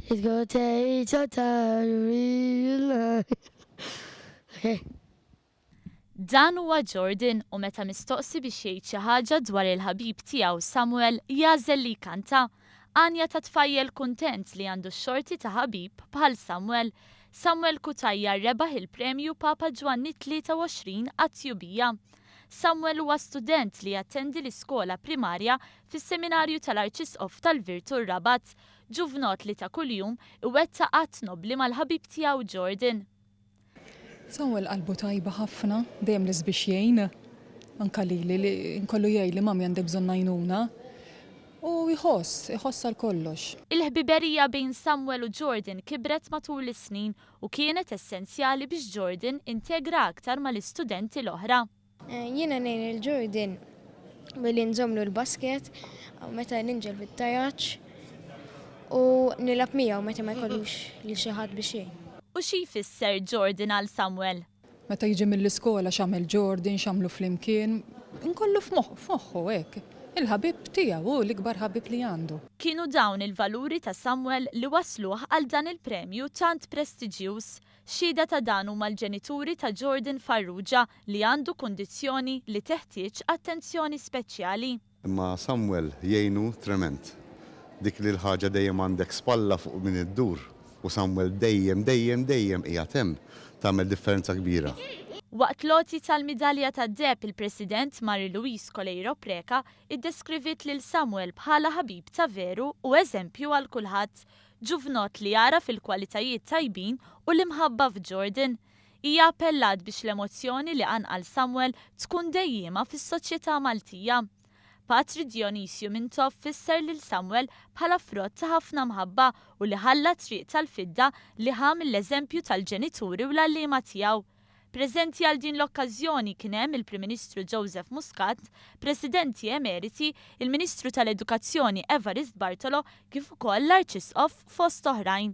It's gonna take some time to realize. Okay. Dan huwa Jordan u meta mistoqsi biex jgħid xi ħaġa dwar il-ħabib tiegħu Samuel jagħżel li jkanta. Għanja ta' tfajjel kuntent li għandu x-xorti ta' ħabib bħal Samuel. Samuel Cutajar rebaħ il-premju Papa Ġwanni 23 għat-tjubija. Samuel huwa student li jattendi l-iskola primarja fis-Seminarju tal-Arċisqof tal-Virtu r-Rabat, ġuvnot li ta' kuljum iwettaq att nobbli mal-ħabib tiegħu Jordan. Samuel qalbu tajba ħafna, dejjem lest biex jgħin, anka lili li nkollu jgħidli mami għandek bżonn għajnuna. U jħoss, iħoss għal kollox. Il-ħbiberija bejn Samuel u Jordan kibret matul is-snin u kienet essenzjali biex Jordan integra aktar mal-istudenti l-oħra. Jiena ngħin lil Jordan billi nżommlu l-basket meta ninżel fit-taraġ u nilgħab miegħu meta ma jkollux lil xi ħadd biex jgħin. U xi jfisser Jordan għal Samuel? Meta jiġi mill-iskola x'għamel Jordan, x'għamlu flimkien, nkollu f'moħħu hekk. Il-ħabib tiegħu hu l-ikbar ħabib li għandu. Kienu dawn il-valuri ta' Samuel li wasluh għal dan il-premju tant prestiġjuż. Xhieda ta' dan huma l-ġenituri ta' Jordan Farrugia li għandu kundizzjoni li teħtieġ attenzjoni speċjali. Imma Samuel jgħinu trement. Dik li l-ħaġa dejjem għandek spalla fuq min iddur u Samuel dejjem, dejjem, dejjem qiegħed hemm tagħmel differenza kbira. Waqt l-għoti tal-midalja tad-deheb il-President Marie Louise Coleiro Preca iddeskriviet lil Samuel bħala ħabib ta' veru u eżempju għal kulħadd. Ġuvnot li jara fil-kwalitajiet tajbin u l-imħabba f'Jordan. Hija appellat biex l-emozzjoni li qanqal Samuel tkun dejjima fis-soċjetà Maltija. Patri Dionisju Mintoff fisser lil Samuel bħala frott ta' ħafna mħabba u li ħalla triq tal-fidda li ħa mill-eżempju tal-ġenituri u l-għalliema tiegħu. Preżenti għal din l-okkażjoni kien hemm il-Prim Ministru Joseph Muscat, Presidenti Emeriti, il-Ministru tal-Edukazzjoni Evarist Bartolo kif ukoll l-Arċisqof fost oħrajn.